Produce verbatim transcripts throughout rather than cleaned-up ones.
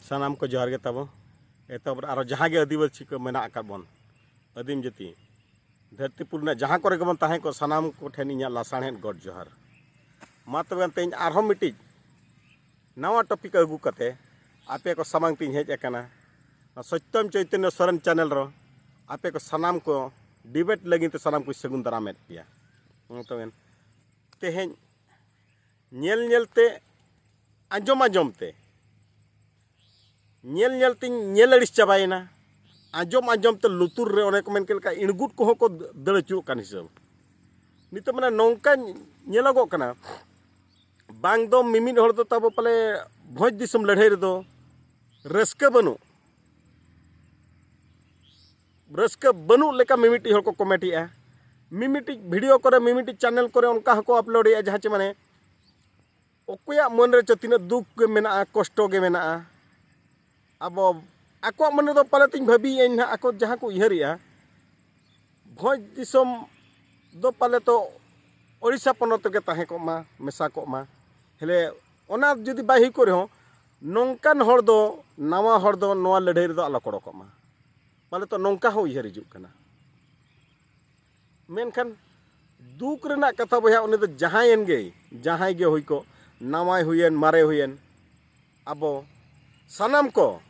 ᱥᱟᱱᱟᱢ ᱠᱚ ᱡᱚᱦᱟᱨ ᱜᱮ ᱛᱟᱵᱚ᱾ ᱮᱛᱚᱦᱚᱵ ᱨᱮ ᱟᱨᱚ ᱡᱟᱦᱟᱸ ᱜᱮ ᱟᱹᱫᱤᱵᱟᱹᱥᱤ ᱠᱚ ᱢᱮᱱᱟᱜ ᱟᱠᱟᱫ ᱵᱚᱱ, ᱟᱹᱫᱤᱢ ᱡᱟᱹᱛᱤ, ᱫᱷᱟᱹᱨᱛᱤᱯᱩᱨᱤ ᱨᱮᱱᱟᱜ ᱡᱟᱦᱟᱸ ᱠᱚᱨᱮ ᱜᱮᱵᱚᱱ ᱛᱟᱦᱮᱸ ᱠᱚᱜ, ᱥᱟᱱᱟᱢ ᱠᱚᱴᱷᱮᱱ ᱤᱧᱟᱹᱜ ᱞᱟᱥᱟᱲᱦᱮᱫ ᱜᱚᱰ ᱡᱚᱦᱟᱨ᱾ ᱢᱟ ᱛᱚᱵᱮ ᱛᱮᱦᱮᱧ ᱟᱨᱦᱚᱸ ᱢᱤᱫᱴᱤᱡ ᱱᱟᱣᱟ ᱴᱚᱯᱤᱠ ᱟᱹᱜᱩ ᱠᱟᱛᱮ ᱟᱯᱮ ᱠᱚ ᱥᱟᱢᱟᱝ ᱛᱤᱧ ᱦᱮᱡ ᱟᱠᱟᱱᱟ᱾ ᱱᱚᱣᱟ ᱥᱚᱛᱭᱚᱢ ᱪᱳᱭᱛᱚᱱᱭᱚ ᱥᱚᱨᱮᱱ ᱪᱮᱱᱮᱞ ᱨᱮ ᱟᱯᱮ ᱠᱚ ᱥᱟᱱᱟᱢ ᱠᱚ ᱰᱤᱵᱮᱴ ᱞᱟᱹᱜᱤᱫ ᱛᱮ ᱥᱟᱱᱟᱢ ᱠᱚᱧ ᱥᱟᱹᱜᱩᱱ ᱫᱟᱨᱟᱢᱮᱫ ᱯᱮᱭᱟ᱾ ᱢᱟ ᱛᱚᱵᱮ ᱛᱮᱦᱮᱧ ᱧᱮᱞ ᱧᱮᱞ ᱛᱮ, ᱟᱸᱡᱚᱢ ᱟᱸᱡᱚᱢ ᱛᱮ, ᱧᱮᱞ ᱧᱮᱞ ᱛᱤᱧ ᱧᱮᱞ ᱟᱹᱲᱤᱥ ᱪᱟᱵᱟᱭᱮᱱᱟ᱾ ᱟᱸᱡᱚᱢ ᱟᱸᱡᱚᱢ ᱛᱮ ᱞᱩᱛᱩᱨ ᱨᱮ, ᱚᱱᱮ ᱠᱚ ᱢᱮᱱ ᱠᱮᱫ ᱞᱮᱠᱟ, ᱤᱬᱜᱩᱫ ᱠᱚᱦᱚᱸ ᱠᱚ ᱫᱟᱹᱲ ᱟᱹᱪᱩᱨᱚᱜ ᱠᱟᱱ ᱦᱤᱥᱟᱹᱵ᱾ ᱱᱤᱛᱚᱜ ᱢᱟᱱᱮ ᱱᱚᱝᱠᱟ ᱧᱮᱞᱚᱜᱚᱜ ᱠᱟᱱᱟ, ᱵᱟᱝ ᱫᱚ ᱢᱤᱢᱤᱫ ᱦᱚᱲ ᱫᱚ ᱛᱟᱵᱚ ᱯᱟᱞᱮ ᱵᱷᱚᱸᱡᱽ ᱫᱤᱥᱚᱢ ᱞᱟᱹᱲᱦᱟᱹᱭ ᱨᱮᱫᱚ ᱨᱟᱹᱥᱠᱟᱹ ᱵᱟᱹᱱᱩᱜ, ᱨᱟᱹᱥᱠᱟᱹ ᱵᱟᱹᱱᱩᱜ ᱞᱮᱠᱟ ᱢᱤᱢᱤᱫᱴᱤᱡ ᱦᱚᱲ ᱠᱚ ᱠᱚᱢᱮᱱᱴ ᱮᱜᱼᱟ᱾ ᱢᱤᱢᱤᱫᱴᱤᱡ ᱵᱷᱤᱰᱤᱭᱳ ᱠᱚᱨᱮ, ᱢᱤᱢᱤᱫᱴᱤᱡ ᱪᱮᱱᱮᱞ ᱠᱚᱨᱮ ᱚᱱᱠᱟ ᱦᱚᱸᱠᱚ ᱟᱯᱞᱳᱰ ᱮᱜᱼᱟ, ᱡᱟᱦᱟᱸ ᱪᱮ ᱢᱟᱱᱮ ᱚᱠᱚᱭᱟᱜ ᱢᱚᱱ ᱨᱮ ᱪᱚ ᱛᱤᱱᱟᱹᱜ ᱫᱩᱠ ᱜᱮ ᱢᱮᱱᱟᱜᱼᱟ, ᱠᱚᱥᱴᱚ ᱜᱮ ᱢᱮᱱᱟᱜᱼᱟ᱾ ᱟᱵᱚ, ᱟᱠᱚᱣᱟᱜ ᱢᱚᱱᱮ ᱫᱚ ᱯᱟᱞᱮ ᱛᱤᱧ ᱵᱷᱟᱹᱵᱤᱭᱮᱫᱼᱟᱹᱧ ᱱᱟᱦᱟᱜ, ᱟᱠᱚ ᱡᱟᱦᱟᱸ ᱠᱚ ᱩᱭᱦᱟᱹᱨᱮᱜᱼᱟ, ᱵᱷᱚᱸᱡᱽ ᱫᱤᱥᱚᱢ ᱫᱚ ᱯᱟᱞᱮ ᱛᱚ ᱳᱰᱤᱥᱟ ᱯᱚᱱᱚᱛ ᱨᱮᱜᱮ ᱛᱟᱦᱮᱸ ᱠᱚᱜ ᱢᱟ, ᱢᱮᱥᱟ ᱠᱚᱜ ᱢᱟ᱾ ᱦᱮᱞᱮ, ᱚᱱᱟ ᱡᱩᱫᱤ ᱵᱟᱭ ᱦᱩᱭ ᱠᱚᱜ ᱨᱮᱦᱚᱸ, ᱱᱚᱝᱠᱟᱱ ᱦᱚᱲ ᱫᱚ, ᱱᱟᱣᱟ ᱦᱚᱲ ᱫᱚ ᱱᱚᱣᱟ ᱞᱟᱹᱲᱦᱟᱹᱭ ᱨᱮᱫᱚ ᱟᱞᱚ ᱠᱚ ᱚᱰᱚᱠᱚᱜ ᱢᱟ᱾ ᱯᱟᱞᱮ ᱛᱚ ᱱᱚᱝᱠᱟ ᱦᱚᱸ ᱩᱭᱦᱟᱹᱨ ᱦᱤᱡᱩᱜ ᱠᱟᱱᱟ᱾ ᱢᱮᱱᱠᱷᱟᱱ ᱫᱩᱠ ᱨᱮᱱᱟᱜ ᱠᱟᱛᱷᱟ ᱵᱚᱭᱦᱟ, ᱩᱱᱤ ᱫᱚ ᱡᱟᱦᱟᱸᱭᱮᱱ ᱜᱮ, ᱡᱟᱦᱟᱸᱭ ᱜᱮ ᱦᱩᱭ ᱠᱚᱜ, ᱱᱟᱣᱟᱭ ᱦᱩᱭᱮᱱ, ᱢᱟᱨᱮ ᱦᱩᱭᱮᱱ, ᱟᱵᱚ ᱥᱟᱱᱟᱢ ᱠᱚ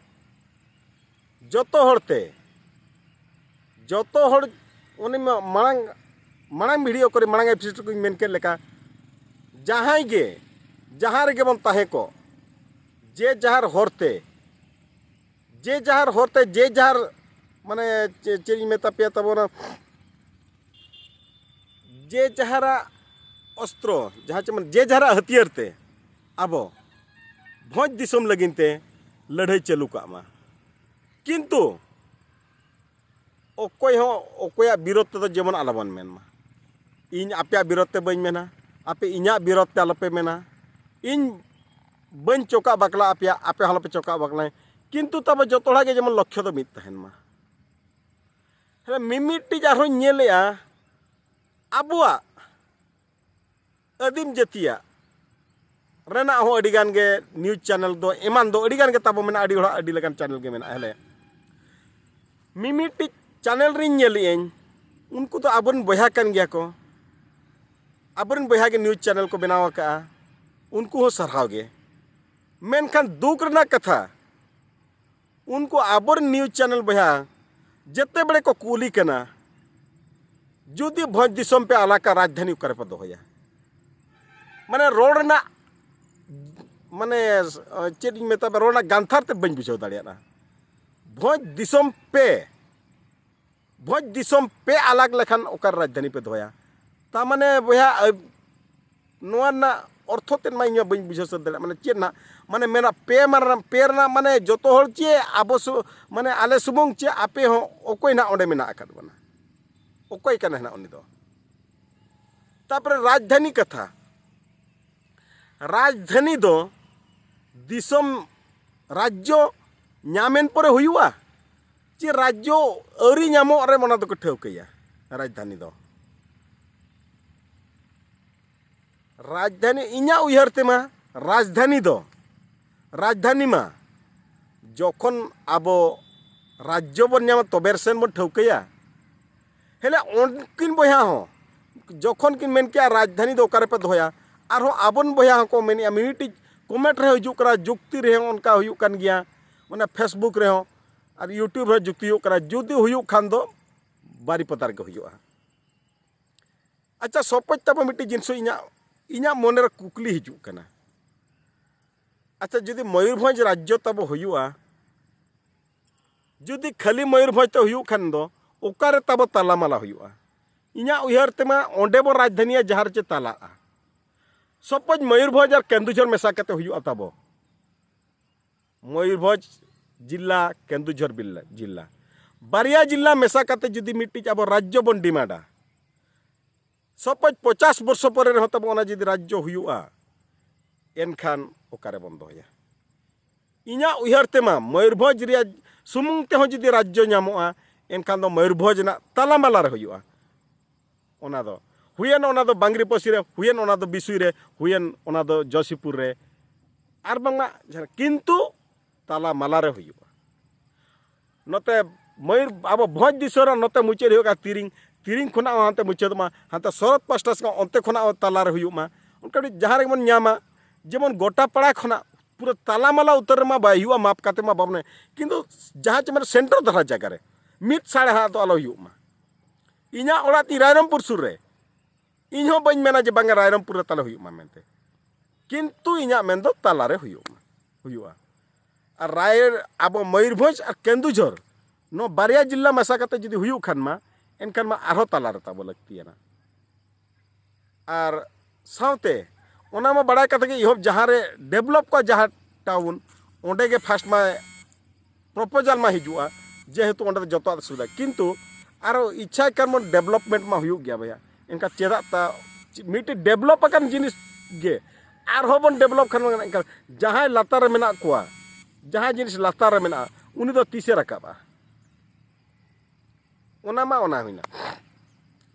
ᱡᱚᱛᱚ ᱦᱚᱲ ᱛᱮ, ᱡᱚᱛᱚ ᱦᱚᱲ, ᱩᱱᱤ ᱢᱟ ᱢᱟᱲᱟᱝ, ᱢᱟᱲᱟᱝ ᱵᱷᱤᱰᱤᱭᱳ ᱠᱚᱨᱮ, ᱢᱟᱲᱟᱝ ᱮᱯᱤᱥᱳᱰ ᱠᱚᱧ ᱢᱮᱱ ᱠᱮᱫ ᱞᱮᱠᱟ, ᱡᱟᱦᱟᱸᱭ ᱜᱮ, ᱡᱟᱦᱟᱸ ᱨᱮᱜᱮ ᱵᱚᱱ ᱛᱟᱦᱮᱸ ᱠᱚᱜ, ᱡᱮ ᱡᱟᱦᱟᱨ ᱦᱚᱨ ᱛᱮ, ᱡᱮ ᱡᱟᱦᱟᱨ ᱦᱚᱨ ᱛᱮ, ᱡᱮ ᱡᱟᱦᱟᱨ, ᱢᱟᱱᱮ, ᱪᱮ-, ᱪᱮᱫ ᱤᱧ ᱢᱮᱛᱟ ᱯᱮᱭᱟ ᱛᱟᱵᱚᱱᱟ, ᱡᱮ ᱡᱟᱦᱟᱨᱟᱜ ᱚᱥᱛᱨᱚ, ᱡᱟᱦᱟᱸ ᱪᱮ, ᱢᱟᱱᱮ, ᱡᱮ ᱡᱟᱦᱟᱨᱟᱜ ᱦᱟᱹᱛᱭᱟᱹᱨ ᱛᱮ ᱟᱵᱚ ᱵᱷᱚᱸᱡᱽ ᱫᱤᱥᱚᱢ ᱞᱟᱹᱜᱤᱫ ᱛᱮ ᱞᱟᱹᱲᱦᱟᱹᱭ ᱪᱟᱹᱞᱩ ᱠᱟᱜ ᱢᱟ᱾ ᱠᱤᱱᱛᱩ ᱚᱠᱚᱭ ᱦᱚᱸ ᱚᱠᱚᱭᱟᱜ ᱵᱤᱨᱳᱫᱷ ᱛᱮᱫᱚ ᱡᱮᱢᱚᱱ ᱟᱞᱚᱵᱚᱱ ᱢᱮᱱ ᱢᱟ᱾ ᱤᱧ ᱟᱯᱮᱭᱟᱜ ᱵᱤᱨᱳᱫᱷ ᱛᱮ ᱵᱟᱹᱧ ᱢᱮᱱᱟ, ᱟᱯᱮ ᱤᱧᱟᱹᱜ ᱵᱤᱨᱳᱫᱷ ᱛᱮ ᱟᱞᱚᱯᱮ ᱢᱮᱱᱟ᱾ ᱤᱧ ᱵᱟᱹᱧ ᱪᱚᱠᱟᱜ ᱵᱟᱠᱞᱟ ᱟᱯᱮᱭᱟ, ᱟᱯᱮ ᱦᱚᱸ ᱟᱞᱚᱯᱮ ᱪᱚᱠᱟᱜ ᱵᱟᱠᱞᱟᱭᱟ, ᱠᱤᱱᱛᱩ ᱛᱟᱵᱚ ᱡᱚᱛᱚ ᱦᱚᱲᱟᱜ ᱜᱮ ᱡᱮᱢᱚᱱ ᱞᱚᱠᱠᱷᱚ ᱫᱚ ᱢᱤᱫ ᱛᱟᱦᱮᱱ ᱢᱟ᱾ ᱦᱮᱸ, ᱢᱤᱢᱤᱫᱴᱤᱡ ᱟᱨᱦᱚᱸᱧ ᱧᱮᱞᱮᱜᱼᱟ, ᱟᱵᱚᱣᱟᱜ ᱟᱹᱫᱤᱢ ᱡᱟᱹᱛᱤᱭᱟᱜ ᱨᱮᱱᱟᱜ ᱦᱚᱸ ᱟᱹᱰᱤ ᱜᱟᱱ ᱜᱮ news channel ᱫᱚ ᱮᱢᱟᱱ ᱫᱚ ᱟᱹᱰᱤ ᱜᱟᱱ ᱜᱮ ᱛᱟᱵᱚ ᱢᱮᱱᱟᱜᱼᱟ, ᱟᱹᱰᱤ ᱦᱚᱲᱟᱜ ᱟᱹᱰᱤ ᱞᱮᱠᱟᱱ channel ᱜᱮ ᱢᱮᱱᱟᱜᱼᱟ᱾ ᱦᱮᱞᱮ, ᱢᱤᱢᱤᱫᱴᱤᱡ channel ᱨᱤᱧ ᱧᱮᱞᱮᱜ ᱟᱹᱧ, ᱩᱱᱠᱩ ᱫᱚ ᱟᱵᱚᱨᱮᱱ ᱵᱚᱭᱦᱟ ᱠᱟᱱ ᱜᱮᱭᱟ ᱠᱚ, ᱟᱵᱚᱨᱮᱱ ᱵᱚᱭᱦᱟ ᱜᱮ news channel ᱠᱚ ᱵᱮᱱᱟᱣ ᱟᱠᱟᱫᱼᱟ, ᱩᱱᱠᱩ ᱦᱚᱸ ᱥᱟᱨᱦᱟᱣ ᱜᱮ᱾ ᱢᱮᱱᱠᱷᱟᱱ ᱫᱩᱠ ᱨᱮᱱᱟᱜ ᱠᱟᱛᱷᱟ, ᱩᱱᱠᱩ ᱟᱵᱚᱨᱮᱱ news channel ᱵᱚᱭᱦᱟ ᱡᱮᱛᱮ ᱵᱮᱲᱮ ᱠᱚ ᱠᱩᱞᱤ ᱠᱟᱱᱟ, ᱡᱩᱫᱤ ᱵᱷᱚᱸᱡᱽ ᱫᱤᱥᱚᱢ ᱯᱮ ᱟᱞᱟᱜᱟ, ᱨᱟᱡᱽᱫᱷᱟᱱᱤ ᱚᱠᱟ ᱨᱮᱯᱮ ᱫᱚᱦᱚᱭᱟ? ᱢᱟᱱᱮ ᱨᱚᱲ ᱨᱮᱱᱟᱜ, ᱢᱟᱱᱮ, ᱪᱮᱫ ᱤᱧ ᱢᱮᱛᱟᱢᱟ, ᱨᱚᱲ ᱨᱮᱱᱟᱜ ᱜᱟᱱᱛᱷᱟᱨ ᱛᱮ ᱵᱟᱹᱧ ᱵᱩᱡᱷᱟᱹᱣ ᱫᱟᱲᱮᱭᱟᱜᱼᱟ᱾ ᱵᱷᱚᱸᱡᱽ ᱫᱤᱥᱚᱢ ᱯᱮ, ᱵᱷᱚᱸᱡᱽ ᱫᱤᱥᱚᱢ ᱯᱮ ᱟᱞᱟᱜᱽ ᱞᱮᱠᱷᱟᱱ ᱚᱠᱟᱨᱮ ᱨᱟᱡᱽᱫᱷᱟᱱᱤ ᱯᱮ ᱫᱚᱦᱚᱭᱟ? ᱛᱟ ᱢᱟᱱᱮ ᱵᱚᱭᱦᱟ, ᱟᱹ-, ᱱᱚᱣᱟ ᱨᱮᱱᱟᱜ ᱚᱨᱛᱷᱚ ᱛᱮᱫ ᱢᱟ ᱤᱧ ᱢᱟ ᱵᱟᱹᱧ ᱵᱩᱡᱷᱟᱹᱣ ᱥᱟᱹᱛ ᱫᱟᱲᱮᱭᱟᱜᱼᱟ᱾ ᱢᱟᱱᱮ ᱪᱮᱫ ᱱᱟᱜ, ᱢᱟᱱᱮ ᱢᱮᱱᱟ ᱯᱮ ᱢᱟ-, ᱯᱮ ᱨᱮᱱᱟᱜ ᱢᱟᱱᱮ ᱡᱚᱛᱚ ᱦᱚᱲ ᱪᱮ ᱟᱵᱚ ᱥᱩ-, ᱢᱟᱱᱮ ᱟᱞᱮ ᱥᱩᱢᱩᱝ ᱪᱮ ᱟᱯᱮ ᱦᱚᱸ ᱚᱠᱚᱭ ᱱᱟᱜ ᱚᱸᱰᱮ ᱢᱮᱱᱟᱜ ᱟᱠᱟᱫ ᱵᱚᱱᱟ? ᱚᱠᱚᱭ ᱠᱟᱱᱟᱭ ᱱᱟᱜ ᱩᱱᱤ ᱫᱚ? ᱛᱟᱯᱚᱨᱮ ᱨᱟᱡᱽᱫᱷᱟᱱᱤ ᱠᱟᱛᱷᱟ, ᱨᱟᱡᱽᱫᱷᱟᱱᱤ ᱫᱚ ᱫᱤᱥᱚᱢ, ᱨᱟᱡᱽᱡᱚ ᱧᱟᱢᱮᱱ ᱯᱚᱨᱮ ᱦᱩᱭᱩᱜᱼᱟ, ᱪᱮ ᱨᱟᱡᱽᱡᱚ ᱟᱹᱣᱨᱤ ᱧᱟᱢᱚᱜ ᱨᱮ ᱚᱱᱟ ᱫᱚᱠᱚ ᱴᱷᱟᱹᱣᱠᱟᱹᱭᱟ ᱨᱟᱡᱽᱫᱷᱟᱱᱤ ᱫᱚ? ᱨᱟᱡᱽᱫᱷᱟᱱᱤ, ᱤᱧᱟᱹᱜ ᱩᱭᱦᱟᱹᱨ ᱛᱮᱢᱟ ᱨᱟᱡᱽᱫᱷᱟᱱᱤ ᱫᱚ, ᱨᱟᱡᱽᱫᱷᱟᱱᱤ ᱢᱟ ᱡᱚᱠᱷᱚᱱ ᱟᱵᱚ ᱨᱟᱡᱽᱡᱚ ᱵᱚᱱ ᱧᱟᱢᱟ ᱛᱚᱵᱮ ᱥᱮᱱ ᱵᱚᱱ ᱴᱷᱟᱹᱣᱠᱟᱹᱭᱟ᱾ ᱦᱮᱞᱮ ᱩᱱᱠᱤᱱ ᱵᱚᱭᱦᱟ ᱦᱚᱸ ᱡᱚᱠᱷᱚᱱ ᱠᱤᱱ ᱢᱮᱱ ᱠᱮᱜᱼᱟ ᱨᱟᱡᱽᱫᱷᱟᱱᱤ ᱫᱚ ᱚᱠᱟ ᱨᱮᱯᱮ ᱫᱚᱦᱚᱭᱟ, ᱟᱨᱦᱚᱸ ᱟᱵᱚᱱ ᱵᱚᱭᱦᱟ ᱦᱚᱸᱠᱚ ᱢᱮᱱᱮᱜᱼᱟ, ᱢᱤᱫᱴᱤᱡ comment ᱨᱮ ᱦᱤᱡᱩᱜ ᱠᱟᱱᱟ, ᱡᱩᱠᱛᱤ ᱨᱮᱦᱚᱸ ᱚᱱᱠᱟ ᱦᱩᱭᱩᱜ ᱠᱟᱱ ᱜᱮᱭᱟ, ᱚᱱᱟ Facebook ᱨᱮᱦᱚᱸ ᱟᱨ YouTube ᱨᱮ ᱡᱩᱠᱛᱤ ᱦᱩᱭᱩᱜ ᱠᱟᱱᱟ, ᱡᱩᱫᱤ ᱦᱩᱭᱩᱜ ᱠᱷᱟᱱ ᱫᱚ ᱵᱟᱨᱤᱯᱟᱫᱟ ᱨᱮᱜᱮ ᱦᱩᱭᱩᱜᱼᱟ᱾ ᱟᱪᱪᱷᱟ, ᱥᱚᱯᱚᱡᱽ ᱛᱟᱵᱚ ᱢᱤᱫᱴᱤᱡ ᱡᱤᱱᱤᱥ ᱤᱧᱟᱹᱜ, ᱤᱧᱟᱹᱜ ᱢᱚᱱᱮᱨᱮ ᱠᱩᱠᱞᱤ ᱦᱤᱡᱩᱜ ᱠᱟᱱᱟ, ᱟᱪᱪᱷᱟ, ᱡᱩᱫᱤ ᱢᱚᱭᱩᱨᱵᱷᱚᱸᱡᱽ ᱨᱟᱡᱽᱡᱚ ᱛᱟᱵᱚ ᱦᱩᱭᱩᱜᱼᱟ, ᱡᱩᱫᱤ ᱠᱷᱟᱹᱞᱤ ᱢᱚᱭᱩᱨᱵᱷᱚᱸᱡᱽ ᱛᱮ ᱦᱩᱭᱩᱜ ᱠᱷᱟᱱ ᱫᱚ ᱚᱠᱟᱨᱮ ᱛᱟᱵᱚ ᱛᱟᱞᱟᱢᱟᱞᱟ ᱦᱩᱭᱩᱜᱼᱟ? ᱤᱧᱟᱹᱜ ᱩᱭᱦᱟᱹᱨ ᱛᱮᱢᱟ ᱚᱸᱰᱮ ᱵᱚ ᱨᱟᱡᱽᱫᱷᱟᱱᱤᱭᱟ ᱡᱟᱦᱟᱸ ᱨᱮ ᱪᱮ ᱛᱟᱞᱟᱜᱼᱟ᱾ ᱥᱚᱯᱚᱡᱽ ᱢᱚᱭᱩᱨᱵᱷᱚᱸᱡᱽ ᱟᱨ ᱠᱮᱱᱫᱩᱡᱷᱚᱨ ᱢᱮᱥᱟ ᱠᱟᱛᱮ ᱦᱩᱭᱩᱜᱼᱟ ᱛᱟᱵᱚ᱾ ᱢᱚᱭᱩᱨᱵᱷᱚᱸᱡᱽ ᱡᱤᱞᱟ, ᱠᱮᱱᱫᱩᱡᱷᱚᱨ ᱵᱤᱞᱞᱟ-, ᱡᱤᱞᱟ, ᱵᱟᱨᱭᱟ ᱡᱤᱞᱟ ᱢᱮᱥᱟ ᱠᱟᱛᱮ ᱡᱩᱫᱤ ᱢᱤᱫᱴᱤᱡ ᱟᱵᱚ ᱨᱟᱡᱽᱡᱚ ᱵᱚᱱ ᱰᱤᱢᱟᱱᱰᱟ, ᱥᱚᱯᱚᱡᱽ ᱯᱚᱪᱟᱥ ᱵᱚᱨᱥᱚ ᱯᱚᱨᱮ ᱨᱮᱦᱚᱸ ᱛᱟᱵᱚ ᱚᱱᱟ ᱡᱩᱫᱤ ᱨᱟᱡᱽᱡᱚ ᱦᱩᱭᱩᱜᱼᱟ, ᱮᱱᱠᱷᱟᱱ ᱚᱠᱟᱨᱮ ᱵᱚᱱ ᱫᱚᱦᱚᱭᱟ? ᱤᱧᱟᱹᱜ ᱩᱭᱦᱟᱹᱨ ᱛᱮᱢᱟ ᱢᱚᱭᱩᱨᱵᱷᱚᱸᱡᱽ ᱨᱮᱭᱟᱜ ᱥᱩᱢᱩᱝ ᱛᱮᱦᱚᱸ ᱡᱩᱫᱤ ᱨᱟᱡᱽᱡᱚ ᱧᱟᱢᱚᱜᱼᱟ, ᱮᱱᱠᱷᱟᱱ ᱫᱚ ᱢᱚᱭᱩᱨᱵᱷᱚᱸᱡᱽ ᱨᱮᱱᱟᱜ ᱛᱟᱞᱟᱢᱟᱞᱟ ᱨᱮ ᱦᱩᱭᱩᱜᱼᱟ᱾ ᱚᱱᱟ ᱫᱚ ᱦᱩᱭᱮᱱ ᱚᱱᱟ ᱫᱚ ᱵᱟᱝᱨᱤᱯᱚᱥᱤ ᱨᱮ, ᱦᱩᱭᱮᱱ ᱚᱱᱟ ᱫᱚ ᱵᱤᱥᱩᱭ ᱨᱮ, ᱦᱩᱭᱮᱱ ᱚᱱᱟ ᱫᱚ ᱡᱚᱥᱤᱯᱩᱨ ᱨᱮ, ᱟᱨ ᱵᱟᱝᱢᱟ ᱡᱷᱟᱲ-, ᱠᱤᱱᱛᱩ ᱛᱟᱞᱟ ᱢᱟᱞᱟ ᱨᱮ ᱦᱩᱭᱩᱜᱼᱟ᱾ ᱱᱚᱛᱮ ᱢᱚᱭᱩᱨ, ᱟᱵᱚ ᱵᱷᱚᱸᱡᱽ ᱫᱤᱥᱚᱢ ᱨᱮ ᱱᱚᱛᱮ ᱢᱩᱪᱟᱹᱫ ᱦᱩᱭᱩᱜ ᱠᱟᱱᱟ ᱛᱤᱨᱤᱝ, ᱛᱤᱨᱤᱝ ᱠᱷᱚᱱᱟᱜ ᱦᱚᱸ ᱦᱟᱱᱛᱮ ᱢᱩᱪᱟᱹᱫᱚᱜ ᱢᱟ, ᱦᱟᱱᱛᱮ ᱥᱚᱨᱚᱛ ᱯᱟᱥᱴᱟ ᱥᱮᱫ ᱚᱱᱛᱮ ᱠᱷᱚᱱᱟᱜ ᱦᱚᱸ ᱛᱟᱞᱟ ᱨᱮ ᱦᱩᱭᱩᱜ ᱢᱟ᱾ ᱚᱱᱠᱟ ᱢᱤᱫᱴᱤᱡ ᱡᱟᱦᱟᱸ ᱨᱮᱜᱮ ᱵᱚᱱ ᱧᱟᱢᱟ, ᱡᱮᱢᱚᱱ ᱜᱚᱴᱟ ᱯᱟᱲᱟ ᱠᱷᱚᱱᱟᱜ ᱯᱩᱨᱟᱹ ᱛᱟᱞᱟ ᱢᱟᱞᱟ ᱩᱛᱟᱹᱨ ᱨᱮᱢᱟ ᱵᱟᱭ ᱦᱩᱭᱩᱜᱼᱟ, ᱢᱟᱯ ᱠᱟᱛᱮ ᱢᱟ ᱵᱟᱵᱚᱱ, ᱠᱤᱱᱛᱩ ᱡᱟᱦᱟᱸ ᱪᱮ ᱢᱟᱱᱮ ᱥᱮᱱᱴᱟᱨ ᱫᱷᱟᱨᱟ ᱡᱟᱭᱜᱟ ᱨᱮ ᱢᱤᱫ ᱥᱟᱲᱮ ᱦᱟᱜ ᱫᱚ ᱟᱞᱚ ᱦᱩᱭᱩᱜ ᱢᱟ᱾ ᱤᱧᱟᱹᱜ ᱚᱲᱟᱜ ᱛᱤᱧ ᱨᱟᱭᱨᱚᱝᱯᱩᱨ ᱥᱩᱨ ᱨᱮ, ᱤᱧ ᱦᱚᱸ ᱵᱟᱹᱧ ᱢᱮᱱᱟ ᱡᱮ ᱵᱟᱝᱟ ᱨᱟᱭᱨᱚᱝᱯᱩᱨ ᱨᱮ ᱛᱟᱞᱮ ᱦᱩᱭᱩᱜ ᱢᱟ ᱢᱮᱱᱛᱮ, ᱠᱤᱱᱛᱩ ᱤᱧᱟᱹᱜ ᱢᱮᱱ ᱫᱚ ᱛᱟᱞᱟ ᱨᱮ ᱦᱩᱭᱩᱜ ᱢᱟ, ᱦᱩᱭᱩᱜᱼᱟ᱾ ᱟᱨ ᱨᱟᱭ, ᱟᱵᱚ ᱢᱚᱭᱩᱨᱵᱷᱚᱸᱡᱽ ᱟᱨ ᱠᱮᱱᱫᱩᱡᱷᱚᱨ, ᱱᱚᱣᱟ ᱵᱟᱨᱭᱟ ᱡᱤᱞᱟ ᱢᱮᱥᱟ ᱠᱟᱛᱮ ᱡᱩᱫᱤ ᱦᱩᱭᱩᱜ ᱠᱷᱟᱱ ᱢᱟ, ᱮᱱᱠᱷᱟᱱ ᱢᱟ ᱟᱨᱦᱚᱸ ᱛᱟᱞᱟ ᱨᱮ ᱛᱟᱵᱚ ᱞᱟᱹᱠᱛᱤᱭᱟᱱᱟ᱾ ᱟᱨ ᱥᱟᱶᱛᱮ ᱚᱱᱟ ᱢᱟ ᱵᱟᱲᱟᱭ ᱠᱟᱛᱮ ᱜᱮ ᱮᱦᱚᱵ ᱡᱟᱦᱟᱸ ᱨᱮ ᱰᱮᱵᱷᱞᱚᱯ ᱠᱚᱜᱼᱟ ᱡᱟᱦᱟᱸ ᱴᱟᱣᱩᱱ, ᱚᱸᱰᱮ ᱜᱮ ᱯᱷᱟᱥᱴ ᱢᱟ ᱯᱨᱚᱯᱳᱡᱟᱞ ᱢᱟ ᱦᱤᱡᱩᱜᱼᱟ, ᱡᱮᱦᱮᱛᱩ ᱚᱸᱰᱮ ᱫᱚ ᱡᱚᱛᱚᱣᱟᱜ ᱥᱩᱵᱤᱫᱷᱟ᱾ ᱠᱤᱱᱛᱩ ᱟᱨᱚ ᱤᱪᱪᱷᱟ ᱠᱟᱨ ᱢᱚᱱ ᱰᱮᱵᱷᱞᱚᱯᱢᱮᱱᱴ ᱢᱟ ᱦᱩᱭᱩᱜ ᱜᱮᱭᱟ ᱵᱚᱭᱦᱟ, ᱮᱱᱠᱷᱟᱱ ᱪᱮᱫᱟᱜ ᱛᱟ ᱢᱤᱫᱴᱮᱡ ᱰᱮᱵᱷᱞᱚᱯ ᱟᱠᱟᱱ ᱡᱤᱱᱤᱥ ᱜᱮ ᱟᱨᱦᱚᱸ ᱵᱚᱱ ᱰᱮᱵᱷᱞᱚᱯ ᱠᱷᱟᱱ ᱢᱟ ᱮᱱᱠᱷᱟᱱ ᱡᱟᱦᱟᱸᱭ ᱞᱟᱛᱟᱨ ᱨᱮ ᱢᱮᱱᱟᱜ ᱠᱚᱣᱟ, ᱡᱟᱦᱟᱸ ᱡᱤᱱᱤᱥ ᱞᱟᱛᱟᱨ ᱨᱮ ᱢᱮᱱᱟᱜᱼᱟ, ᱩᱱᱤ ᱫᱚ ᱛᱤᱥᱮ ᱨᱟᱠᱟᱵᱼᱟ? ᱚᱱᱟ ᱢᱟ ᱚᱱᱟ ᱦᱩᱭᱱᱟ᱾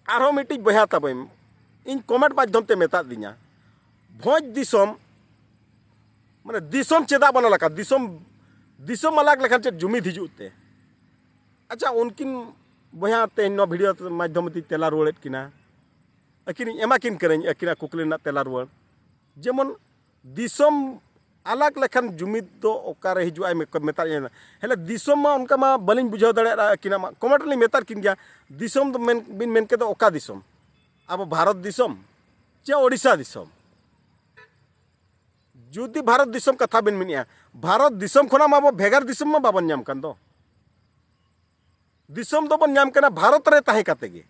ᱟᱨᱦᱚᱸ ᱢᱤᱫᱴᱤᱡ ᱵᱚᱭᱦᱟ ᱛᱟᱵᱚᱱ ᱤᱧ ᱠᱚᱢᱮᱱᱴ ᱢᱟᱫᱽᱫᱷᱚᱢ ᱛᱮ ᱢᱮᱛᱟᱫ ᱫᱤᱧᱟ, ᱵᱷᱚᱸᱡᱽ ᱫᱤᱥᱚᱢ, ᱢᱟᱱᱮ ᱫᱤᱥᱚᱢ ᱪᱮᱫᱟᱜ ᱵᱚᱱ ᱟᱞᱟᱜᱟ? ᱫᱤᱥᱚᱢ, ᱫᱤᱥᱚᱢ ᱟᱞᱟᱜᱽ ᱞᱮᱠᱷᱟᱱ ᱪᱮᱫ ᱡᱩᱢᱤᱫ ᱦᱤᱡᱩᱜ ᱛᱮ? ᱟᱪᱪᱷᱟ, ᱩᱱᱠᱤᱱ ᱵᱚᱭᱦᱟ ᱛᱮᱦᱮᱧ ᱱᱚᱣᱟ ᱵᱷᱤᱰᱤᱭᱳ ᱢᱟᱫᱽᱫᱷᱚᱢ ᱛᱮᱧ ᱛᱮᱞᱟ ᱨᱩᱣᱟᱹᱲᱮᱫ ᱠᱤᱱᱟ᱾ ᱟᱹᱠᱤᱱᱤᱧ ᱮᱢᱟ ᱠᱤᱱ ᱠᱟᱹᱱᱟᱹᱧ ᱟᱹᱠᱤᱱᱟᱜ ᱠᱩᱠᱞᱤ ᱨᱮᱱᱟᱜ ᱛᱮᱞᱟ ᱨᱩᱣᱟᱹᱲ᱾ ᱡᱮᱢᱚᱱ ᱫᱤᱥᱚᱢ ᱟᱞᱟᱜᱽ ᱞᱮᱠᱷᱟᱱ ᱡᱩᱢᱤᱫ ᱫᱚ ᱚᱠᱟᱨᱮ ᱦᱤᱡᱩᱜᱼᱟ? ᱢᱮ-, ᱢᱮᱛᱟᱫ ᱞᱤᱧᱟ᱾ ᱦᱮᱸ, ᱫᱤᱥᱚᱢ ᱢᱟ ᱚᱱᱠᱟ ᱢᱟ ᱵᱟᱹᱞᱤᱧ ᱵᱩᱡᱷᱟᱹᱣ ᱫᱟᱲᱮᱭᱟᱜᱼᱟ ᱟᱹᱠᱤᱱᱟᱜ ᱢᱟ᱾ ᱠᱚᱢᱮᱱᱴ ᱨᱮᱞᱤᱧ ᱢᱮᱛᱟᱫ ᱠᱤᱱ ᱜᱮᱭᱟ, ᱫᱤᱥᱚᱢ ᱫᱚ ᱢᱮᱱ, ᱵᱤᱱ ᱢᱮᱱ ᱠᱮᱫᱟ ᱚᱠᱟ ᱫᱤᱥᱚᱢ? ᱟᱵᱚ ᱵᱷᱟᱨᱚᱛ ᱫᱤᱥᱚᱢ ᱪᱮ ᱳᱰᱤᱥᱟ ᱫᱤᱥᱚᱢ? ᱡᱩᱫᱤ ᱵᱷᱟᱨᱚᱛ ᱫᱤᱥᱚᱢ ᱠᱟᱛᱷᱟ ᱵᱤᱱ ᱢᱮᱱᱮᱫᱼᱟ, ᱵᱷᱟᱨᱚᱛ ᱫᱤᱥᱚᱢ ᱠᱷᱚᱱᱟᱜ ᱢᱟ ᱟᱵᱚ ᱵᱷᱮᱜᱟᱨ ᱫᱤᱥᱚᱢ ᱢᱟ ᱵᱟᱵᱚᱱ ᱧᱟᱢ ᱠᱟᱱ ᱫᱚ᱾ ᱫᱤᱥᱚᱢ ᱫᱚᱵᱚᱱ ᱧᱟᱢ ᱠᱟᱱᱟ ᱵᱷᱟᱨᱚᱛ ᱨᱮ ᱛᱟᱦᱮᱸ ᱠᱟᱛᱮ ᱜᱮ᱾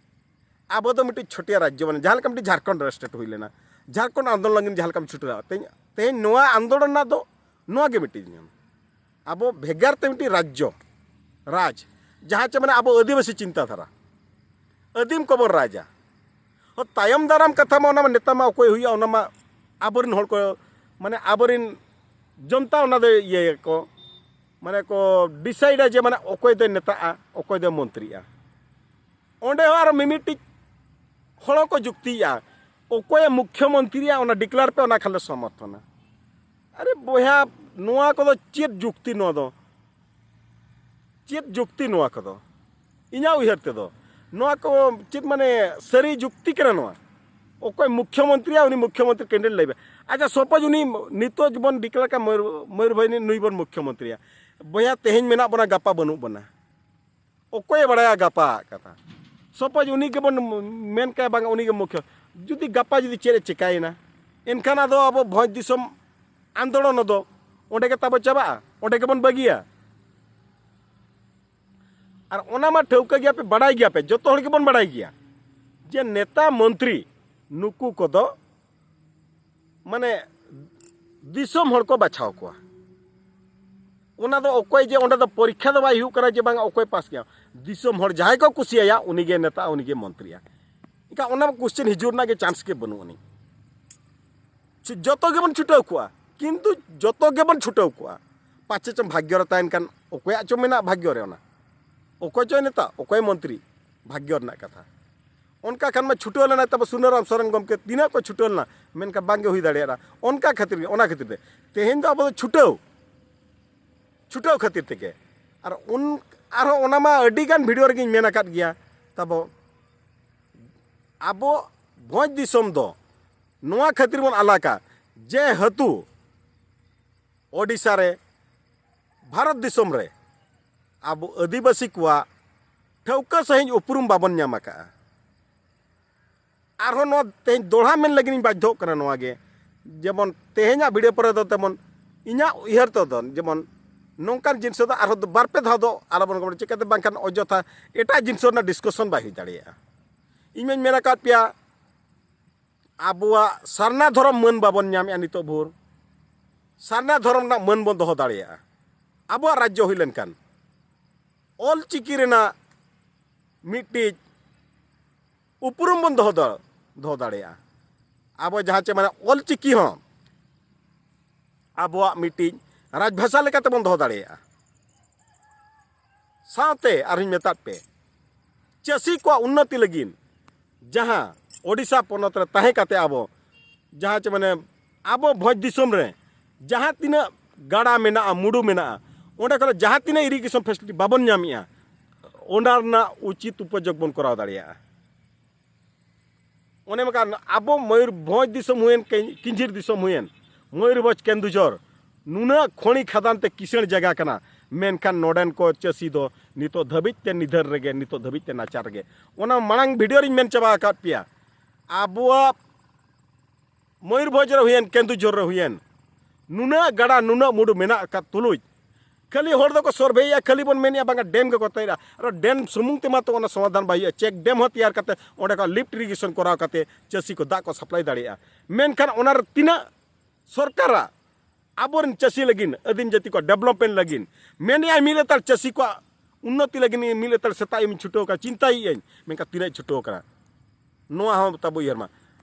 ᱟᱵᱚ ᱫᱚ ᱢᱤᱫᱴᱤᱡ ᱪᱷᱳᱴᱤᱭᱟ ᱨᱟᱡᱽᱡᱚ, ᱢᱟᱱᱮ ᱡᱟᱦᱟᱸ ᱞᱮᱠᱟ ᱢᱤᱫᱴᱤᱡ ᱡᱷᱟᱲᱠᱷᱚᱸᱰ ᱨᱮ ᱥᱴᱮᱴ ᱦᱩᱭ ᱞᱮᱱᱟ, ᱡᱷᱟᱲᱠᱷᱚᱸᱰ ᱟᱱᱫᱳᱞᱚᱱ ᱞᱟᱹᱜᱤᱫ ᱡᱟᱦᱟᱸ ᱞᱮᱠᱟᱢ ᱪᱷᱩᱴᱟᱹᱣ ᱞᱮᱱᱟ, ᱛᱮᱦᱮᱧ, ᱛᱮᱦᱮᱧ ᱱᱚᱣᱟ ᱟᱱᱫᱳᱞᱚᱱ ᱨᱮᱱᱟᱜ ᱫᱚ ᱱᱚᱣᱟ ᱜᱮ ᱢᱤᱫᱴᱤᱡ ᱱᱤᱭᱚᱢ᱾ ᱟᱵᱚ ᱵᱷᱮᱜᱟᱨ ᱛᱮ ᱢᱤᱫᱴᱤᱡ ᱨᱟᱡᱽᱡᱚ, ᱨᱟᱡᱽ, ᱡᱟᱦᱟᱸ ᱪᱮ ᱢᱟᱱᱮ ᱟᱵᱚ ᱟᱹᱫᱤᱵᱟᱹᱥᱤ ᱪᱤᱱᱛᱟᱹ ᱫᱷᱟᱨᱟ, ᱟᱹᱫᱤᱢ ᱠᱚᱵᱚᱱ ᱨᱟᱡᱟ᱾ ᱦᱚᱸ, ᱛᱟᱭᱚᱢ ᱫᱟᱨᱟᱢ ᱠᱟᱛᱷᱟ ᱢᱟ ᱚᱱᱟ ᱢᱟ ᱱᱮᱛᱟ ᱢᱟ ᱚᱠᱚᱭ ᱦᱩᱭᱩᱜᱼᱟ, ᱚᱱᱟ ᱢᱟ ᱟᱵᱚᱨᱮᱱ ᱦᱚᱲ ᱠᱚ, ᱢᱟᱱᱮ ᱟᱵᱚᱨᱮᱱ ᱡᱚᱱᱛᱟ ᱚᱱᱟ ᱫᱚ ᱤᱭᱟᱹᱭᱟᱠᱚ, ᱢᱟᱱᱮ ᱠᱚ ᱰᱤᱥᱟᱭᱤᱰᱟ ᱡᱮ ᱢᱟᱱᱮ ᱚᱠᱚᱭ ᱫᱚᱭ ᱱᱮᱛᱟᱜᱼᱟ, ᱚᱠᱚᱭ ᱫᱚᱭ ᱢᱚᱱᱛᱨᱤᱜᱼᱟ᱾ ᱚᱸᱰᱮ ᱦᱚᱸ ᱟᱨᱚ ᱢᱤᱢᱤᱫᱴᱤᱡ ᱦᱚᱲ ᱦᱚᱸᱠᱚ ᱡᱩᱠᱛᱤᱭᱮᱫᱼᱟ, ᱚᱠᱚᱭᱮ ᱢᱩᱠᱷᱭᱚᱢᱚᱱᱛᱨᱤᱭᱟ ᱚᱱᱟ ᱰᱤᱠᱞᱮᱭᱟᱨ ᱯᱮ, ᱚᱱᱟ ᱠᱷᱟᱱ ᱞᱮ ᱥᱚᱢᱚᱨᱛᱷᱚᱱᱟ᱾ ᱟᱨᱮ ᱵᱚᱭᱦᱟ, ᱱᱚᱣᱟ ᱠᱚᱫᱚ ᱪᱮᱫ ᱡᱩᱠᱛᱤ? ᱱᱚᱣᱟ ᱫᱚ ᱪᱮᱫ ᱡᱩᱠᱛᱤ? ᱱᱚᱣᱟ ᱠᱚᱫᱚ ᱤᱧᱟᱹᱜ ᱩᱭᱦᱟᱹᱨ ᱛᱮᱫᱚ ᱱᱚᱣᱟ ᱠᱚ ᱪᱮᱫ ᱢᱟᱱᱮ ᱥᱟᱹᱨᱤ ᱡᱩᱠᱛᱤ ᱠᱟᱱᱟ ᱱᱚᱣᱟ? ᱚᱠᱚᱭ ᱢᱩᱠᱷᱭᱚᱢᱚᱱᱛᱨᱤᱭᱟ ᱩᱱᱤ ᱢᱩᱠᱷᱭᱚᱢᱚᱱᱛᱨᱤ ᱠᱮᱱᱰᱤᱰᱮᱴ ᱞᱟᱹᱭ ᱯᱮ᱾ ᱟᱪᱪᱷᱟ, ᱥᱟᱯᱳᱡᱽ ᱩᱱᱤ ᱱᱤᱛᱚᱜ ᱵᱚᱱ ᱰᱤᱠᱞᱮᱭᱟᱨ ᱠᱟᱜ ᱢᱚᱭᱩᱨ-, ᱢᱚᱭᱩᱨᱵᱷᱚᱸᱡᱽ ᱱᱩᱭ ᱵᱚᱱ ᱢᱩᱠᱷᱭᱚᱢᱚᱱᱛᱨᱤᱭᱟ, ᱵᱚᱭᱦᱟ ᱛᱮᱦᱮᱧ ᱢᱮᱱᱟᱜ ᱵᱚᱱᱟ, ᱜᱟᱯᱟ ᱵᱟᱹᱱᱩᱜ ᱵᱚᱱᱟ᱾ ᱚᱠᱚᱭᱮ ᱵᱟᱲᱟᱭᱟ ᱜᱟᱯᱟ ᱠᱟᱛᱷᱟ? ᱥᱟᱯᱳᱡᱽ ᱩᱱᱤ ᱜᱮᱵᱚᱱ ᱢᱮᱱ ᱠᱟᱭᱟ ᱵᱟᱝ ᱩᱱᱤ ᱜᱮ ᱢᱩᱠᱷᱭᱚ, ᱡᱩᱫᱤ ᱜᱟᱯᱟ ᱡᱩᱫᱤ ᱪᱮᱫ ᱮ ᱪᱮᱠᱟᱭᱮᱱᱟ, ᱮᱱᱠᱷᱟᱱ ᱟᱫᱚ ᱟᱵᱚ ᱵᱷᱚᱸᱡᱽ ᱫᱤᱥᱚᱢ ᱟᱱᱫᱳᱞᱚᱱ ᱫᱚ ᱚᱸᱰᱮ ᱜᱮ ᱛᱟᱵᱚ ᱪᱟᱵᱟᱜᱼᱟ, ᱚᱸᱰᱮ ᱜᱮᱵᱚᱱ ᱵᱟᱹᱜᱤᱭᱟ᱾ ᱟᱨ ᱚᱱᱟ ᱢᱟ ᱴᱷᱟᱹᱣᱠᱟᱹ ᱜᱮᱭᱟ ᱯᱮ, ᱵᱟᱲᱟᱭ ᱜᱮᱭᱟ ᱯᱮ, ᱡᱚᱛᱚ ᱦᱚᱲ ᱜᱮᱵᱚᱱ ᱵᱟᱲᱟᱭ ᱜᱮᱭᱟ ᱡᱮ ᱱᱮᱛᱟ ᱢᱚᱱᱛᱨᱤ ᱱᱩᱠᱩ ᱠᱚᱫᱚ ᱢᱟᱱᱮ ᱫᱤᱥᱚᱢ ᱦᱚᱲ ᱠᱚ ᱵᱟᱪᱷᱟᱣ ᱠᱚᱣᱟ᱾ ᱚᱱᱟ ᱫᱚ ᱚᱠᱚᱭ ᱡᱮ ᱚᱸᱰᱮ ᱫᱚ ᱯᱚᱨᱤᱠᱠᱷᱟ ᱫᱚ ᱵᱟᱭ ᱦᱩᱭᱩᱜ ᱠᱟᱱᱟ ᱡᱮ ᱵᱟᱝ ᱚᱠᱚᱭ ᱯᱟᱥ ᱜᱮᱭᱟ, ᱫᱤᱥᱚᱢ ᱦᱚᱲ ᱡᱟᱦᱟᱸᱭ ᱠᱚ ᱠᱩᱥᱤᱭᱟᱭᱟ ᱩᱱᱤᱜᱮ ᱱᱮᱛᱟ, ᱩᱱᱤᱜᱮ ᱢᱚᱱᱛᱨᱤᱜᱼᱟ᱾ ᱮᱱᱠᱷᱟᱱ ᱚᱱᱟ ᱠᱚᱥᱪᱮᱱ ᱦᱤᱡᱩᱜ ᱨᱮᱱᱟᱜ ᱜᱮ ᱪᱟᱱᱥ ᱜᱮ ᱵᱟᱹᱱᱩᱜ ᱟᱹᱱᱤᱡ᱾ ᱪᱷᱩ-, ᱡᱚᱛᱚ ᱜᱮᱵᱚᱱ ᱪᱷᱩᱴᱟᱹᱣ ᱠᱚᱜᱼᱟ, ᱠᱤᱱᱛᱩ ᱡᱚᱛᱚ ᱜᱮᱵᱚᱱ ᱪᱷᱩᱴᱟᱹᱣ ᱠᱚᱜᱼᱟ, ᱯᱟᱪᱮ ᱪᱚᱝ ᱵᱷᱟᱜᱽᱭᱚ ᱨᱮ ᱛᱟᱦᱮᱱ ᱠᱷᱟᱱ, ᱚᱠᱚᱭᱟᱜ ᱪᱚᱝ ᱢᱮᱱᱟᱜ ᱵᱷᱟᱜᱽᱭᱚ ᱨᱮ ᱚᱱᱟ, ᱚᱠᱚᱭ ᱪᱚᱭ ᱱᱮᱛᱟ, ᱚᱠᱚᱭ ᱢᱚᱱᱛᱨᱤ, ᱵᱷᱟᱜᱽᱭᱚ ᱨᱮᱱᱟᱜ ᱠᱟᱛᱷᱟ᱾ ᱚᱱᱠᱟ ᱠᱷᱟᱱ ᱢᱟ ᱪᱷᱩᱴᱟᱹᱣ ᱞᱮᱱᱟᱭ ᱛᱟᱵᱚ ᱥᱩᱱᱟᱹᱨᱟᱢ ᱥᱚᱨᱮᱱ ᱜᱚᱢᱠᱮ, ᱛᱤᱱᱟᱹᱜ ᱠᱚ ᱪᱷᱩᱴᱟᱹᱣ ᱞᱮᱱᱟ, ᱢᱮᱱᱠᱷᱟᱱ ᱵᱟᱝᱜᱮ ᱦᱩᱭ ᱫᱟᱲᱮᱭᱟᱜᱼᱟ᱾ ᱚᱱᱠᱟ ᱠᱷᱟᱹᱛᱤᱨ ᱜᱮ, ᱚᱱᱟ ᱠᱷᱟᱹᱛᱤᱨ ᱛᱮ ᱛᱮᱦᱮᱧ ᱫᱚ ᱟᱵᱚ ᱫᱚ ᱪᱷᱩᱴᱟᱹᱣ, ᱪᱷᱩᱴᱟᱹᱣ ᱠᱷᱟᱹᱛᱤᱨ ᱛᱮᱜᱮ᱾ ᱟᱨ ᱩᱱ, ᱟᱨᱦᱚᱸ ᱚᱱᱟ ᱢᱟ ᱟᱹᱰᱤ ᱜᱟᱱ ᱵᱷᱤᱰᱤᱭᱳ ᱨᱮᱜᱮᱧ ᱢᱮᱱ ᱟᱠᱟᱫ ᱜᱮᱭᱟ ᱛᱟᱵᱚ, ᱟᱵᱚ ᱵᱷᱚᱸᱡᱽ ᱫᱤᱥᱚᱢ ᱫᱚ ᱱᱚᱣᱟ ᱠᱷᱟᱹᱛᱤᱨ ᱵᱚᱱ ᱟᱞᱟᱜᱟ, ᱡᱮᱦᱮᱛᱩ ᱳᱰᱤᱥᱟ ᱨᱮ, ᱵᱷᱟᱨᱚᱛ ᱫᱤᱥᱚᱢ ᱨᱮ ᱟᱵᱚ ᱟᱹᱫᱤᱵᱟᱹᱥᱤ ᱠᱚᱣᱟᱜ ᱴᱷᱟᱹᱣᱠᱟᱹ ᱥᱟᱺᱦᱤᱡ ᱩᱯᱨᱩᱢ ᱵᱟᱵᱚᱱ ᱧᱟᱢ ᱟᱠᱟᱫᱼᱟ᱾ ᱟᱨᱦᱚᱸ ᱱᱚᱣᱟ ᱛᱮᱦᱮᱧ ᱫᱚᱦᱲᱟ ᱢᱮᱱ ᱞᱟᱹᱜᱤᱫ ᱤᱧ ᱵᱟᱫᱽᱫᱷᱚᱜ ᱠᱟᱱᱟ ᱱᱚᱣᱟ ᱜᱮ, ᱡᱮᱢᱚᱱ ᱛᱮᱦᱮᱧᱟᱜ ᱵᱷᱤᱰᱤᱭᱳ ᱯᱚᱨᱮ ᱫᱚ ᱛᱮᱢᱚᱱ ᱤᱧᱟᱹᱜ ᱩᱭᱦᱟᱹᱨ ᱛᱮᱫᱚ ᱡᱮᱢᱚᱱ ᱱᱚᱝᱠᱟᱱ ᱡᱤᱱᱤᱥ ᱫᱚ ᱟᱨᱦᱚᱸ ᱫᱚ ᱵᱟᱨ ᱯᱮ ᱫᱷᱟᱣ ᱫᱚ ᱟᱞᱚᱵᱚᱱ ᱜᱟᱞᱢᱟᱨᱟᱣᱟ, ᱪᱤᱠᱟᱹᱛᱮ ᱵᱟᱝᱠᱷᱟᱱ ᱚᱡᱚᱛᱷᱟ ᱮᱴᱟᱜ ᱡᱤᱱᱤᱥ ᱨᱮᱱᱟᱜ ᱰᱤᱥᱠᱟᱥᱚᱱ ᱵᱟᱭ ᱦᱩᱭ ᱫᱟᱲᱮᱭᱟᱜᱼᱟ᱾ ᱤᱧ ᱢᱟᱧ ᱢᱮᱱ ᱟᱠᱟᱫ ᱯᱮᱭᱟ, ᱟᱵᱚᱣᱟᱜ ᱥᱟᱨᱱᱟ ᱫᱷᱚᱨᱚᱢ ᱢᱟᱹᱱ ᱵᱟᱵᱚᱱ ᱧᱟᱢᱮᱫᱼᱟ ᱱᱤᱛᱚᱜ ᱵᱷᱳᱨ᱾ ᱥᱟᱨᱱᱟ ᱫᱷᱚᱨᱚᱢ ᱨᱮᱱᱟᱜ ᱢᱟᱹᱱ ᱵᱚᱱ ᱫᱚᱦᱚ ᱫᱟᱲᱮᱭᱟᱜᱼᱟ᱾ ᱟᱵᱚᱣᱟᱜ ᱨᱟᱡᱽᱡᱚ ᱦᱩᱭ ᱞᱮᱱᱠᱷᱟᱱ ᱚᱞ ᱪᱤᱠᱤ ᱨᱮᱱᱟᱜ ᱢᱤᱫᱴᱤᱡ ᱩᱯᱨᱩᱢ ᱵᱚᱱ ᱫᱚᱦᱚ ᱫᱟ-, ᱫᱚᱦᱚ ᱫᱟᱲᱮᱭᱟᱜᱼᱟ᱾ ᱟᱵᱚ ᱡᱟᱦᱟᱸ ᱪᱮ ᱢᱟᱱᱮ ᱚᱞ ᱪᱤᱠᱤ ᱦᱚᱸ ᱟᱵᱚᱣᱟᱜ ᱢᱤᱫᱴᱤᱡ ᱨᱟᱡᱽᱵᱷᱟᱥᱟ ᱞᱮᱠᱟᱛᱮ ᱵᱚᱱ ᱫᱚᱦᱚ ᱫᱟᱲᱮᱭᱟᱜᱼᱟ᱾ ᱥᱟᱶᱛᱮ ᱟᱨᱦᱚᱸᱧ ᱢᱮᱛᱟᱫ ᱯᱮ, ᱪᱟᱹᱥᱤ ᱠᱚᱣᱟᱜ ᱩᱱᱱᱚᱛᱤ ᱞᱟᱹᱜᱤᱫ ᱡᱟᱦᱟᱸ ᱳᱰᱤᱥᱟ ᱯᱚᱱᱚᱛ ᱨᱮ ᱛᱟᱦᱮᱸ ᱠᱟᱛᱮ ᱟᱵᱚ ᱡᱟᱦᱟᱸ ᱪᱮ ᱢᱟᱱᱮ ᱟᱵᱚ ᱵᱷᱚᱸᱡᱽ ᱫᱤᱥᱚᱢ ᱨᱮ ᱡᱟᱦᱟᱸ ᱛᱤᱱᱟᱹᱜ ᱜᱟᱰᱟ ᱢᱮᱱᱟᱜᱼᱟ, ᱢᱩᱰᱩ ᱢᱮᱱᱟᱜᱼᱟ, ᱚᱸᱰᱮ ᱠᱷᱚᱱ ᱡᱟᱦᱟᱸ ᱛᱤᱱᱟᱹᱜ ᱤᱨᱤᱜᱮᱥᱚᱱ ᱯᱷᱮᱥᱤᱞᱤᱴᱤ ᱵᱟᱵᱚᱱ ᱧᱟᱢᱮᱜᱼᱟ, ᱚᱱᱟ ᱨᱮᱱᱟᱜ ᱩᱪᱤᱛ ᱩᱯᱚᱡᱳᱜᱽ ᱵᱚᱱ ᱠᱚᱨᱟᱣ ᱫᱟᱲᱮᱭᱟᱜᱼᱟ᱾ ᱚᱱᱮ ᱚᱱᱠᱟ ᱟᱵᱚ ᱢᱚᱭᱩᱨᱵᱷᱚᱸᱡᱽ ᱫᱤᱥᱚᱢ ᱦᱩᱭᱮᱱ, ᱠᱤᱧ- ᱠᱤᱧᱡᱷᱤᱨ ᱫᱤᱥᱚᱢ ᱦᱩᱭᱮᱱ, ᱢᱚᱭᱩᱨᱵᱷᱚᱸᱡᱽ, ᱠᱮᱱᱫᱩᱡᱷᱚᱨ, ᱱᱩᱱᱟᱹᱜ ᱠᱷᱚᱱᱤ ᱠᱷᱟᱫᱟᱱ ᱛᱮ ᱠᱤᱥᱟᱹᱬ ᱡᱟᱭᱜᱟ ᱠᱟᱱᱟ, ᱢᱮᱱᱠᱷᱟᱱ ᱱᱚᱰᱮᱱ ᱠᱚ ᱪᱟᱹᱥᱤ ᱫᱚ ᱱᱤᱛᱚᱜ ᱫᱷᱟᱹᱵᱤᱡ ᱛᱮ ᱱᱤᱫᱷᱟᱹᱱ ᱨᱮᱜᱮ, ᱱᱤᱛᱚᱜ ᱫᱷᱟᱹᱵᱤᱡ ᱛᱮ ᱱᱟᱪᱟᱨ ᱨᱮᱜᱮ᱾ ᱚᱱᱟ ᱢᱟᱲᱟᱝ ᱵᱷᱤᱰᱤᱭᱳ ᱨᱤᱧ ᱢᱮᱱ ᱪᱟᱵᱟ ᱟᱠᱟᱫ ᱯᱮᱭᱟ, ᱟᱵᱚᱣᱟᱜ ᱢᱚᱭᱩᱨᱵᱷᱚᱸᱡᱽ ᱨᱮ ᱦᱩᱭᱮᱱ, ᱠᱮᱱᱫᱩᱡᱷᱚᱨ ᱨᱮ ᱦᱩᱭᱮᱱ, ᱱᱩᱱᱟᱹᱜ ᱜᱟᱰᱟ, ᱱᱩᱱᱟᱹᱜ ᱢᱩᱰᱩ ᱢᱮᱱᱟᱜ ᱟᱠᱟᱫ ᱛᱩᱞᱩᱡ, ᱠᱷᱟᱹᱞᱤ ᱦᱚᱲ ᱫᱚᱠᱚ ᱥᱚᱨᱵᱷᱮᱭᱮᱫᱼᱟ, ᱠᱷᱟᱹᱞᱤ ᱵᱚᱱ ᱢᱮᱱᱮᱫᱼᱟ ᱵᱟᱝᱟ ᱰᱮᱢ ᱜᱮᱠᱚ ᱛᱮᱭᱟᱨᱟ᱾ ᱟᱨ ᱰᱮᱢ ᱥᱩᱢᱩᱝ ᱛᱮᱢᱟ ᱛᱚ ᱚᱱᱟ ᱥᱚᱢᱟᱫᱷᱟᱱ ᱵᱟᱭ ᱦᱩᱭᱩᱜᱼᱟ᱾ ᱪᱮᱠ ᱰᱮᱢ ᱦᱚᱸ ᱛᱮᱭᱟᱨ ᱠᱟᱛᱮ ᱚᱸᱰᱮ ᱠᱷᱚᱱ ᱞᱤᱯᱷᱴ ᱤᱨᱤᱜᱮᱥᱚᱱ ᱠᱚᱨᱟᱣ ᱠᱟᱛᱮ ᱪᱟᱹᱥᱤ ᱠᱚ ᱫᱟᱜ ᱠᱚ ᱥᱟᱯᱞᱟᱭ ᱫᱟᱲᱮᱭᱟᱜᱼᱟ᱾ ᱢᱮᱱᱠᱷᱟᱱ ᱚᱱᱟ ᱨᱮ ᱛᱤᱱᱟᱹᱜ ᱥᱚᱨᱠᱟᱨᱟᱜ ᱟᱵᱚᱨᱮᱱ ᱪᱟᱹᱥᱤ ᱞᱟᱹᱜᱤᱫ, ᱟᱹᱫᱤᱢ ᱡᱟᱹᱛᱤ ᱠᱚᱣᱟᱜ ᱰᱮᱵᱷᱞᱚᱯᱢᱮᱱᱴ ᱞᱟᱹᱜᱤᱫ, ᱢᱮᱱᱮᱫᱼᱟᱭ ᱢᱤᱫ ᱞᱮᱛᱟᱲ ᱪᱟᱹᱥᱤ ᱠᱚᱣᱟᱜ ᱩᱱᱱᱚᱛᱤ ᱞᱟᱹᱜᱤᱫ ᱢᱤᱫ ᱞᱮᱛᱟᱲ ᱥᱮᱛᱟᱜ ᱤᱧ ᱪᱷᱩᱴᱟᱹᱣ ᱠᱟᱱᱟ, ᱪᱤᱱᱛᱟᱹᱭᱮᱫ ᱟᱹᱧ, ᱢᱮᱱᱠᱷᱟᱱ ᱛᱤᱱᱟᱹᱜ ᱪᱷᱩᱴᱟᱹᱣ ᱠᱟᱱᱟ? ᱱᱚᱣᱟ ᱦᱚᱸ ᱛᱟᱵᱚ ᱩᱭᱦᱟᱹᱨ ᱢᱟ᱾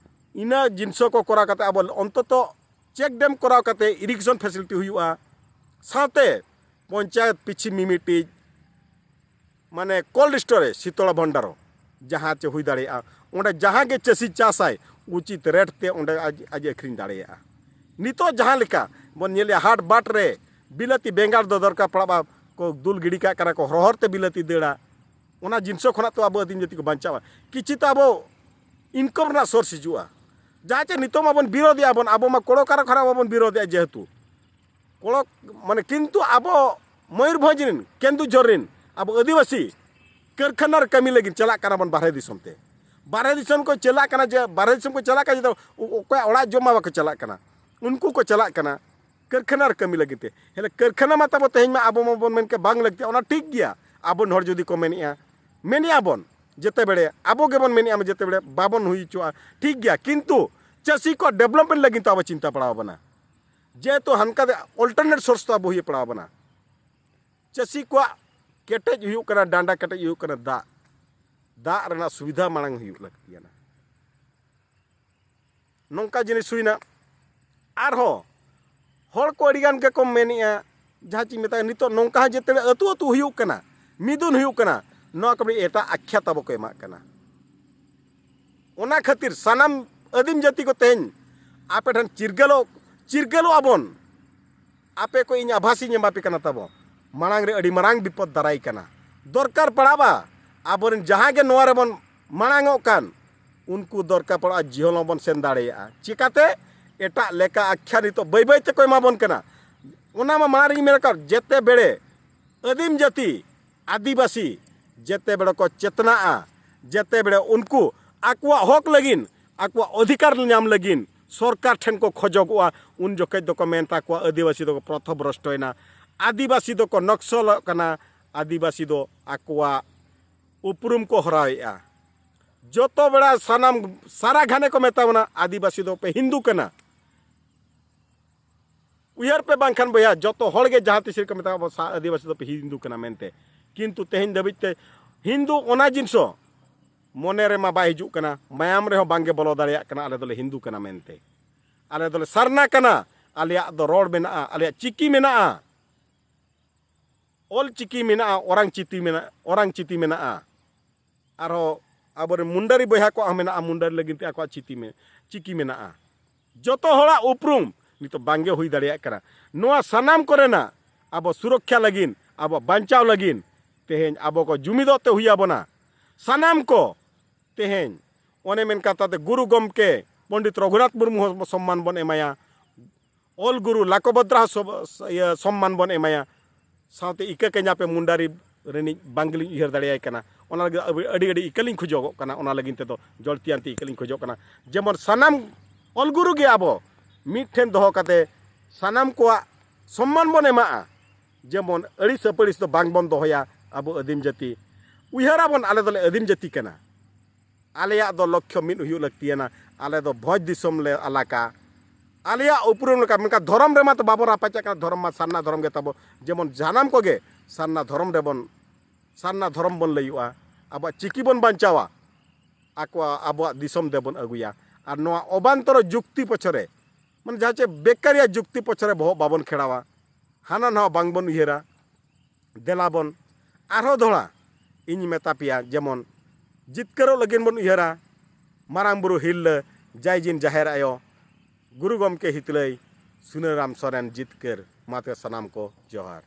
ᱤᱱᱟᱹ ᱡᱤᱱᱤᱥ ᱠᱚ ᱠᱚᱨᱟᱣ ᱠᱟᱛᱮ ᱟᱵᱚ ᱚᱱᱛᱚᱛᱚ ᱪᱮᱠ ᱰᱮᱢ ᱠᱚᱨᱟᱣ ᱠᱟᱛᱮ ᱤᱨᱤᱜᱮᱥᱚᱱ ᱯᱷᱮᱥᱤᱞᱤᱴᱤ ᱦᱩᱭᱩᱜᱼᱟ, ᱥᱟᱶᱛᱮ ᱯᱚᱧᱪᱟᱭᱮᱛ ᱯᱤᱪᱷᱤ ᱢᱤᱢᱤᱫᱴᱤᱡ ᱢᱟᱱᱮ ᱠᱳᱞᱰ ᱥᱴᱳᱨᱮᱡᱽ, ᱥᱤᱛᱚᱞ ᱵᱷᱚᱱᱰᱟᱨᱚ, ᱡᱟᱦᱟᱸ ᱪᱮ ᱦᱩᱭ ᱫᱟᱲᱮᱭᱟᱜᱼᱟ, ᱚᱸᱰᱮ ᱡᱟᱦᱟᱸ ᱜᱮ ᱪᱟᱹᱥᱤ ᱪᱟᱥᱟᱭ ᱩᱪᱤᱛ ᱨᱮᱴ ᱛᱮ ᱚᱸᱰᱮ ᱟᱡ ᱟᱡ ᱟᱹᱠᱷᱨᱤᱧ ᱫᱟᱲᱮᱭᱟᱜᱼᱟ᱾ ᱱᱤᱛᱚᱜ ᱡᱟᱦᱟᱸ ᱞᱮᱠᱟ ᱵᱚᱱ ᱧᱮᱞᱮᱜᱼᱟ, ᱦᱟᱴ ᱵᱟᱴ ᱨᱮ ᱵᱤᱞᱟᱹᱛᱤ ᱵᱮᱸᱜᱟᱲ ᱫᱚ ᱫᱚᱨᱠᱟᱨ ᱯᱟᱲᱟᱜᱼᱟ, ᱠᱚ ᱫᱩᱞ ᱜᱤᱰᱤ ᱠᱟᱜ ᱠᱟᱱᱟ ᱠᱚ, ᱦᱚᱨ ᱦᱚᱨ ᱛᱮ ᱵᱤᱞᱟᱹᱛᱤ ᱫᱟᱹᱲᱟ᱾ ᱚᱱᱟ ᱡᱤᱱᱤᱥ ᱠᱷᱚᱱᱟᱜ ᱛᱚ ᱟᱵᱚ ᱟᱹᱫᱤᱢ ᱡᱟᱹᱛᱤ ᱠᱚ ᱵᱟᱧᱪᱟᱣᱟ᱾ ᱠᱤᱪᱷᱩ ᱛᱚ ᱟᱵᱚ ᱤᱱᱠᱚᱢ ᱨᱮᱱᱟᱜ ᱥᱳᱨᱥ ᱦᱤᱡᱩᱜᱼᱟ᱾ ᱡᱟᱦᱟᱸ ᱪᱮ ᱱᱤᱛᱚᱜ ᱢᱟᱵᱚᱱ ᱵᱤᱨᱳᱫᱷᱮᱜᱼᱟ ᱵᱚᱱ, ᱟᱵᱚ ᱢᱟ ᱠᱚᱲᱚ ᱠᱟᱨᱠᱷᱟᱱᱟ ᱢᱟᱵᱚᱱ ᱵᱤᱨᱳᱫᱷᱮᱜᱼᱟ ᱡᱮᱦᱮᱛᱩ᱾ ᱠᱚᱲᱚ ᱢᱟᱱᱮ ᱠᱤᱱᱛᱩ ᱟᱵᱚ ᱢᱚᱭᱩᱨᱵᱷᱚᱸᱡᱽ ᱨᱮᱱ, ᱠᱮᱱᱫᱩᱡᱷᱚᱨ ᱨᱮᱱ ᱟᱵᱚ ᱟᱹᱫᱤᱵᱟᱹᱥᱤ ᱠᱟᱹᱨᱠᱷᱟᱱᱟ ᱨᱮ ᱠᱟᱹᱢᱤ ᱞᱟᱹᱜᱤᱫ ᱪᱟᱞᱟᱜ ᱠᱟᱱᱟ ᱵᱚᱱ ᱵᱟᱨᱦᱮ ᱫᱤᱥᱚᱢ ᱛᱮ᱾ ᱵᱟᱨᱦᱮ ᱫᱤᱥᱚᱢ ᱠᱚ ᱪᱟᱞᱟᱜ ᱠᱟᱱᱟ, ᱡᱮ ᱵᱟᱨᱦᱮ ᱫᱤᱥᱚᱢ ᱠᱚ ᱪᱟᱞᱟᱜ ᱠᱟᱱᱟ, ᱡᱮ ᱚᱠᱚᱭᱟᱜ ᱚᱲᱟᱜ ᱡᱚᱢ ᱢᱟ ᱵᱟᱠᱚ ᱪᱟᱞᱟᱜ ᱠᱟᱱᱟ, ᱩᱱᱠᱩ ᱠᱚ ᱪᱟᱞᱟᱜ ᱠᱟᱱᱟ ᱠᱟᱹᱨᱠᱷᱟᱱᱟ ᱨᱮ ᱠᱟᱹᱢᱤ ᱞᱟᱹᱜᱤᱫ ᱛᱮ᱾ ᱦᱮᱸ, ᱠᱟᱹᱨᱠᱷᱟᱱᱟ ᱢᱟ ᱛᱟᱵᱚ ᱛᱮᱦᱮᱧ ᱢᱟ ᱟᱵᱚ ᱢᱟᱵᱚᱱ ᱢᱮᱱ ᱠᱮᱫ ᱵᱟᱝ ᱞᱟᱹᱠᱛᱤᱭᱟ, ᱚᱱᱟ ᱴᱷᱤᱠ ᱜᱮᱭᱟ᱾ ᱟᱵᱚ ᱦᱚᱲ ᱡᱩᱫᱤ ᱠᱚ ᱢᱮᱱᱮᱜᱼᱟ, ᱢᱮᱱᱮᱜᱼᱟ ᱵᱚᱱ ᱡᱮᱛᱮ ᱵᱮᱲᱮ, ᱟᱵᱚ ᱜᱮᱵᱚᱱ ᱢᱮᱱᱮᱜᱼᱟ ᱡᱮᱛᱮ ᱵᱮᱲᱮ ᱵᱟᱵᱚᱱ ᱦᱩᱭ ᱦᱚᱪᱚᱜᱼᱟ, ᱴᱷᱤᱠ ᱜᱮᱭᱟ, ᱠᱤᱱᱛᱩ ᱪᱟᱹᱥᱤ ᱠᱚᱣᱟᱜ ᱰᱮᱵᱷᱞᱚᱯᱢᱮᱱᱴ ᱞᱟᱹᱜᱤᱫ ᱛᱮ ᱟᱵᱚ ᱪᱤᱱᱛᱟ ᱯᱟᱲᱟᱣ ᱟᱵᱚᱱᱟ᱾ ᱡᱮᱦᱮᱛᱩ ᱦᱟᱱᱠᱟ ᱫᱚ ᱚᱞᱴᱟᱨᱱᱮᱴ ᱥᱳᱨᱥ ᱛᱮ ᱟᱵᱚ ᱦᱩᱭ ᱯᱟᱲᱟᱣ ᱟᱵᱚᱱᱟ᱾ ᱪᱟᱹᱥᱤ ᱠᱚᱣᱟᱜ ᱠᱮᱴᱮᱡ ᱦᱩᱭᱩᱜ ᱠᱟᱱᱟ, ᱰᱟᱸᱰᱟ ᱠᱮᱴᱮᱡ ᱦᱩᱭᱩᱜ ᱠᱟᱱᱟ ᱫᱟᱜ, ᱫᱟᱜ ᱨᱮᱱᱟᱜ ᱥᱩᱵᱤᱫᱷᱟ ᱢᱟᱲᱟᱝ ᱦᱩᱭᱩᱜ ᱞᱟᱹᱠᱛᱤᱭᱟᱱᱟ᱾ ᱱᱚᱝᱠᱟ ᱡᱤᱱᱤᱥ ᱦᱩᱭᱱᱟ᱾ ᱟᱨᱦᱚᱸ ᱦᱚᱲ ᱠᱚ ᱟᱹᱰᱤᱜᱟᱱ ᱜᱮᱠᱚ ᱢᱮᱱᱮᱜᱼᱟ, ᱡᱟᱦᱟᱸ ᱪᱮᱧ ᱢᱮᱛᱟᱜᱼᱟ, ᱱᱤᱛᱚᱜ ᱱᱚᱝᱠᱟ ᱦᱚᱸ ᱡᱮᱛᱮ ᱟᱹᱛᱩ ᱟᱹᱛᱩ ᱦᱩᱭᱩᱜ ᱠᱟᱱᱟ, ᱢᱤᱫᱩᱱ ᱦᱩᱭᱩᱜ ᱠᱟᱱᱟ, ᱱᱚᱣᱟ ᱠᱚ ᱢᱤᱫ ᱮᱴᱟᱜ ᱟᱠᱷᱭᱟ ᱛᱟᱵᱚ ᱠᱚ ᱮᱢᱟᱜ ᱠᱟᱱᱟ᱾ ᱚᱱᱟ ᱠᱷᱟᱹᱛᱤᱨ ᱥᱟᱱᱟᱢ ᱟᱹᱫᱤᱢ ᱡᱟᱹᱛᱤ ᱠᱚ ᱛᱮᱦᱮᱧ ᱟᱯᱮ ᱴᱷᱮᱱ ᱪᱤᱨᱜᱟᱹᱞᱚᱜ ᱪᱤᱨᱜᱟᱹᱞᱚᱜ ᱟᱵᱚᱱ᱾ ᱟᱯᱮ ᱠᱚ ᱤᱧ ᱟᱵᱷᱟᱥᱤᱧ ᱮᱢᱟ ᱯᱮ ᱠᱟᱱᱟ, ᱛᱟᱵᱚ ᱢᱟᱲᱟᱝ ᱨᱮ ᱟᱹᱰᱤ ᱢᱟᱨᱟᱝ ᱵᱤᱯᱚᱫ ᱫᱟᱨᱟᱭ ᱠᱟᱱᱟ᱾ ᱫᱚᱨᱠᱟᱨ ᱯᱟᱲᱟᱜᱼᱟ ᱟᱵᱚᱨᱮᱱ ᱡᱟᱦᱟᱸ ᱜᱮ ᱱᱚᱣᱟ ᱨᱮᱵᱚᱱ ᱢᱟᱲᱟᱝᱚᱜ ᱠᱟᱱ, ᱩᱱᱠᱩ ᱫᱚᱨᱠᱟᱨ ᱯᱟᱲᱟᱜᱼᱟ ᱡᱤᱦᱚᱞ ᱦᱚᱸᱵᱚᱱ ᱥᱮᱱ ᱫᱟᱲᱮᱭᱟᱜᱼᱟ᱾ ᱪᱤᱠᱟᱛᱮ? ᱮᱴᱟᱜ ᱞᱮᱠᱟ ᱟᱠᱷᱭᱟ ᱱᱤᱛᱚᱜ ᱵᱟᱹᱭ ᱵᱟᱹᱭ ᱛᱮᱠᱚ ᱮᱢᱟ ᱵᱚᱱ ᱠᱟᱱᱟ᱾ ᱚᱱᱟ ᱢᱟ ᱢᱟᱲᱟᱝ ᱨᱮᱜᱮᱧ ᱢᱮᱱ ᱟᱠᱟᱫ, ᱡᱮᱛᱮ ᱵᱮᱲᱮ ᱟᱹᱫᱤᱢ ᱡᱟᱹᱛᱤ ᱟᱹᱫᱤᱵᱟᱹᱥᱤ ᱡᱮᱛᱮ ᱵᱮᱲᱮ ᱠᱚ ᱪᱮᱛᱱᱟᱜᱼᱟ, ᱡᱮᱛᱮ ᱵᱮᱲᱮ ᱩᱱᱠᱩ ᱟᱠᱚᱣᱟᱜ ᱦᱚᱠ ᱞᱟᱹᱜᱤᱫ, ᱟᱠᱚᱣᱟᱜ ᱚᱫᱷᱤᱠᱟᱨ ᱧᱟᱢ ᱞᱟᱹᱜᱤᱫ ᱥᱚᱨᱠᱟᱨ ᱴᱷᱮᱱ ᱠᱚ ᱠᱷᱚᱡᱚᱜᱚᱜᱼᱟ, ᱩᱱ ᱡᱚᱠᱷᱮᱡ ᱫᱚᱠᱚ ᱢᱮᱱ ᱛᱟᱠᱚᱣᱟ, ᱟᱹᱫᱤᱵᱟᱹᱥᱤ ᱫᱚᱠᱚ ᱯᱨᱚᱛᱷᱚ ᱵᱷᱨᱚᱥᱴᱚᱭᱮᱱᱟ, ᱟᱹᱫᱤᱵᱟᱹᱥᱤ ᱫᱚᱠᱚ ᱱᱚᱠᱥᱚᱞᱚᱜ ᱠᱟᱱᱟ, ᱟᱹᱫᱤᱵᱟᱹᱥᱤ ᱫᱚ ᱟᱠᱚᱣᱟᱜ ᱩᱯᱨᱩᱢ ᱠᱚ ᱦᱚᱨᱟᱣᱮᱫᱼᱟ᱾ ᱡᱚᱛᱚ ᱵᱮᱲᱟ ᱥᱟᱱᱟᱢ ᱥᱟᱨᱟ ᱜᱷᱟᱱᱮ ᱠᱚ ᱢᱮᱛᱟ ᱵᱚᱱᱟ, ᱟᱹᱫᱤᱵᱟᱹᱥᱤ ᱫᱚ ᱯᱮ ᱦᱤᱱᱫᱩ ᱠᱟᱱᱟ᱾ ᱩᱭᱦᱟᱹᱨ ᱯᱮ ᱵᱟᱝᱠᱷᱟᱱ ᱵᱚᱭᱦᱟ, ᱡᱚᱛᱚ ᱦᱚᱲ ᱜᱮ ᱡᱟᱦᱟᱸ ᱛᱤᱥ ᱨᱮᱠᱚ ᱢᱮᱛᱟ ᱵᱚᱱᱟ, ᱥᱟ-, ᱟᱹᱫᱤᱵᱟᱹᱥᱤ ᱫᱚ ᱯᱮ ᱦᱤᱱᱫᱩ ᱠᱟᱱᱟ ᱢᱮᱱᱛᱮ, ᱠᱤᱱᱛᱩ ᱛᱮᱦᱮᱧ ᱫᱷᱟᱹᱵᱤᱡ ᱛᱮ ᱦᱤᱱᱫᱩ ᱚᱱᱟ ᱡᱤᱱᱤᱥ ᱦᱚᱸ ᱢᱚᱱᱮ ᱨᱮᱢᱟ ᱵᱟᱭ ᱦᱤᱡᱩᱜ ᱠᱟᱱᱟ, ᱢᱟᱭᱟᱢ ᱨᱮᱦᱚᱸ ᱵᱟᱝᱜᱮ ᱵᱚᱞᱚ ᱫᱟᱲᱮᱭᱟᱜ ᱠᱟᱱᱟ, ᱟᱞᱮ ᱫᱚᱞᱮ ᱦᱤᱱᱫᱩ ᱠᱟᱱᱟ ᱢᱮᱱᱛᱮ᱾ ᱟᱞᱮ ᱫᱚᱞᱮ ᱥᱟᱨᱱᱟ ᱠᱟᱱᱟ, ᱟᱞᱮᱭᱟᱜ ᱫᱚ ᱨᱚᱲ ᱢᱮᱱᱟᱜᱼᱟ, ᱟᱞᱮᱭᱟᱜ ᱪᱤᱠᱤ ᱢᱮᱱᱟᱜᱼᱟ, ᱚᱞ ᱪᱤᱠᱤ ᱢᱮᱱᱟᱜᱼᱟ, ᱚᱨᱟᱝ ᱪᱤᱛᱤ ᱢᱮᱱᱟᱜᱼᱟ, ᱚᱨᱟᱝ ᱪᱤᱛᱤ ᱢᱮᱱᱟᱜᱼᱟ᱾ ᱟᱨᱦᱚᱸ ᱟᱵᱚᱨᱮᱱ ᱢᱩᱱᱰᱟᱨᱤ ᱵᱚᱭᱦᱟ ᱠᱚᱣᱟᱜ ᱦᱚᱸ ᱢᱮᱱᱟᱜᱼᱟ, ᱢᱩᱱᱰᱟᱨᱤ ᱞᱟᱹᱜᱤᱫ ᱛᱮ ᱟᱠᱚᱣᱟᱜ ᱪᱤᱛᱤ ᱢᱮ-, ᱪᱤᱠᱤ ᱢᱮᱱᱟᱜᱼᱟ᱾ ᱡᱚᱛᱚ ᱦᱚᱲᱟᱜ ᱩᱯᱨᱩᱢ ᱱᱤᱛᱚᱜ ᱵᱟᱝᱜᱮ ᱦᱩᱭ ᱫᱟᱲᱮᱭᱟᱜ ᱠᱟᱱᱟ᱾ ᱱᱚᱣᱟ ᱥᱟᱱᱟᱢ ᱠᱚᱨᱮᱱᱟᱜ ᱟᱵᱚ ᱥᱩᱨᱚᱠᱠᱷᱟ ᱞᱟᱹᱜᱤᱫ, ᱟᱵᱚ ᱵᱟᱧᱪᱟᱣ ᱞᱟᱹᱜᱤᱫ ᱛᱮᱦᱮᱧ ᱟᱵᱚ ᱠᱚ ᱡᱩᱢᱤᱫᱚᱜ ᱛᱮ ᱦᱩᱭ ᱟᱵᱚᱱᱟ᱾ ᱥᱟᱱᱟᱢ ᱠᱚ ᱛᱮᱦᱮᱧ ᱚᱱᱮ ᱢᱮᱱ ᱠᱟᱛᱷᱟ ᱛᱮ ᱜᱩᱨᱩ ᱜᱚᱢᱠᱮ ᱯᱚᱱᱰᱤᱛ ᱨᱚᱜᱷᱩᱱᱟᱛᱷ ᱢᱩᱨᱢᱩ ᱦᱚᱸ ᱥᱚᱢᱢᱟᱱ ᱵᱚᱱ ᱮᱢᱟᱭᱟ, ᱚᱞ ᱜᱩᱨᱩ ᱞᱟᱠᱚᱵᱷᱚᱫᱨᱟ ᱦᱚᱸ ᱥᱚ-, ᱤᱭᱟᱹ, ᱥᱚᱢᱢᱟᱱ ᱵᱚᱱ ᱮᱢᱟᱭᱟ᱾ ᱥᱟᱶᱛᱮ ᱤᱠᱟᱹ ᱠᱟᱹᱧᱟ ᱯᱮ ᱢᱩᱱᱰᱟᱨᱤ ᱨᱤᱱᱤᱡ ᱵᱟᱝ ᱜᱮᱞᱤᱧ ᱩᱭᱦᱟᱹᱨ ᱫᱟᱲᱮᱭᱟᱭ ᱠᱟᱱᱟ, ᱚᱱᱟ ᱞᱟᱹᱜᱤᱫ ᱟᱹᱰᱤ, ᱟᱹᱰᱤ ᱟᱹᱰᱤ ᱤᱠᱟᱹ ᱞᱤᱧ ᱠᱷᱚᱡᱚᱜᱚᱜ ᱠᱟᱱᱟ, ᱚᱱᱟ ᱞᱟᱹᱜᱤᱫ ᱛᱮᱫᱚ ᱡᱚᱲᱛᱤᱭᱟᱱᱛᱤ ᱤᱠᱟᱹ ᱞᱤᱧ ᱠᱷᱚᱡᱚᱜ ᱠᱟᱱᱟ᱾ ᱡᱮᱢᱚᱱ ᱥᱟᱱᱟᱢ ᱚᱞ ᱜᱩᱨᱩ ᱜᱮ ᱟᱵᱚ ᱢᱤᱫ ᱴᱷᱮᱱ ᱫᱚᱦᱚ ᱠᱟᱛᱮ ᱥᱟᱱᱟᱢ ᱠᱚᱣᱟᱜ ᱥᱚᱢᱢᱟᱱ ᱵᱚᱱ ᱮᱢᱟᱜᱼᱟ, ᱡᱮᱢᱚᱱ ᱟᱹᱲᱤᱥ ᱟᱹᱯᱟᱹᱲᱤᱥ ᱫᱚ ᱵᱟᱝ ᱵᱚᱱ ᱫᱚᱦᱚᱭᱟ᱾ ᱟᱵᱚ ᱟᱹᱫᱤᱢ ᱡᱟᱹᱛᱤ ᱩᱭᱦᱟᱹᱨᱟᱵᱚᱱ, ᱟᱞᱮ ᱫᱚᱞᱮ ᱟᱹᱫᱤᱢ ᱡᱟᱹᱛᱤ ᱠᱟᱱᱟ, ᱟᱞᱮᱭᱟᱜ ᱫᱚ ᱞᱚᱠᱠᱷᱚ ᱢᱤᱫ ᱦᱩᱭᱩᱜ ᱞᱟᱹᱠᱛᱤᱭᱟᱱᱟ, ᱟᱞᱮ ᱫᱚ ᱵᱷᱚᱸᱡᱽ ᱫᱤᱥᱚᱢ ᱞᱮ ᱟᱞᱟᱠᱟ, ᱟᱞᱮᱭᱟᱜ ᱩᱯᱨᱩᱢ ᱞᱮᱠᱟ, ᱢᱮᱱᱠᱷᱟᱱ ᱫᱷᱚᱨᱚᱢ ᱨᱮᱢᱟ ᱛᱚ ᱵᱟᱵᱚᱱ ᱨᱟᱯᱟᱪᱟᱜ ᱠᱟᱱᱟ, ᱫᱷᱚᱨᱚᱢ ᱢᱟ ᱥᱟᱨᱱᱟ ᱫᱷᱚᱨᱚᱢ ᱜᱮ ᱛᱟᱵᱚ᱾ ᱡᱮᱢᱚᱱ ᱡᱟᱱᱟᱢ ᱠᱚᱜᱮ ᱥᱟᱨᱱᱟ ᱫᱷᱚᱨᱚᱢ ᱨᱮᱵᱚᱱ, ᱥᱟᱨᱱᱟ ᱫᱷᱚᱨᱚᱢ ᱵᱚᱱ ᱞᱟᱹᱭᱩᱜᱼᱟ, ᱟᱵᱚᱣᱟᱜ ᱪᱤᱠᱤ ᱵᱚᱱ ᱵᱟᱧᱪᱟᱣᱟ, ᱟᱠᱚᱣᱟᱜ, ᱟᱵᱚᱣᱟᱜ ᱫᱤᱥᱚᱢ ᱫᱮᱵᱚᱱ ᱟᱹᱜᱩᱭᱟ᱾ ᱟᱨ ᱱᱚᱣᱟ ᱚᱵᱟᱱᱛᱚᱨᱚ ᱡᱩᱠᱛᱤ ᱯᱚᱪᱷᱚᱨᱮ, ᱢᱟᱱᱮ ᱡᱟᱦᱟᱸ ᱪᱮ ᱵᱮᱠᱟᱨᱤᱭᱟ ᱡᱩᱠᱛᱤ ᱯᱚᱪᱷᱚᱨᱮ ᱵᱚᱦᱚᱜ ᱵᱟᱵᱚᱱ ᱠᱷᱮᱲᱟᱣᱟ, ᱦᱟᱱᱟ ᱱᱟᱣᱟ ᱵᱟᱝᱵᱚᱱ ᱩᱭᱦᱟᱹᱨᱟ᱾ ᱫᱮᱞᱟ ᱵᱚᱱ ᱟᱨᱦᱚᱸ ᱫᱚᱦᱲᱟ ᱤᱧ ᱢᱮᱛᱟ ᱯᱮᱭᱟ, ᱡᱮᱢᱚᱱ ᱡᱤᱛᱠᱟᱹᱨᱚᱜ ᱞᱟᱹᱜᱤᱫ ᱵᱚᱱ ᱩᱭᱦᱟᱹᱨᱟ, ᱢᱟᱨᱟᱝ ᱵᱩᱨᱩ ᱦᱤᱨᱞᱟᱹ, ᱡᱟᱭᱡᱤᱱ ᱡᱟᱦᱮᱨ ᱟᱭᱳ, ᱜᱩᱨᱩ ᱜᱚᱢᱠᱮ ᱦᱤᱛᱞᱟᱹᱭ, ᱥᱩᱱᱟᱹᱨᱟᱢ ᱥᱚᱨᱮᱱ ᱡᱤᱛᱠᱟᱹᱨ, ᱢᱟ ᱛᱚᱵᱮ ᱥᱟᱱᱟᱢ ᱠᱚ ᱡᱚᱦᱟᱨ᱾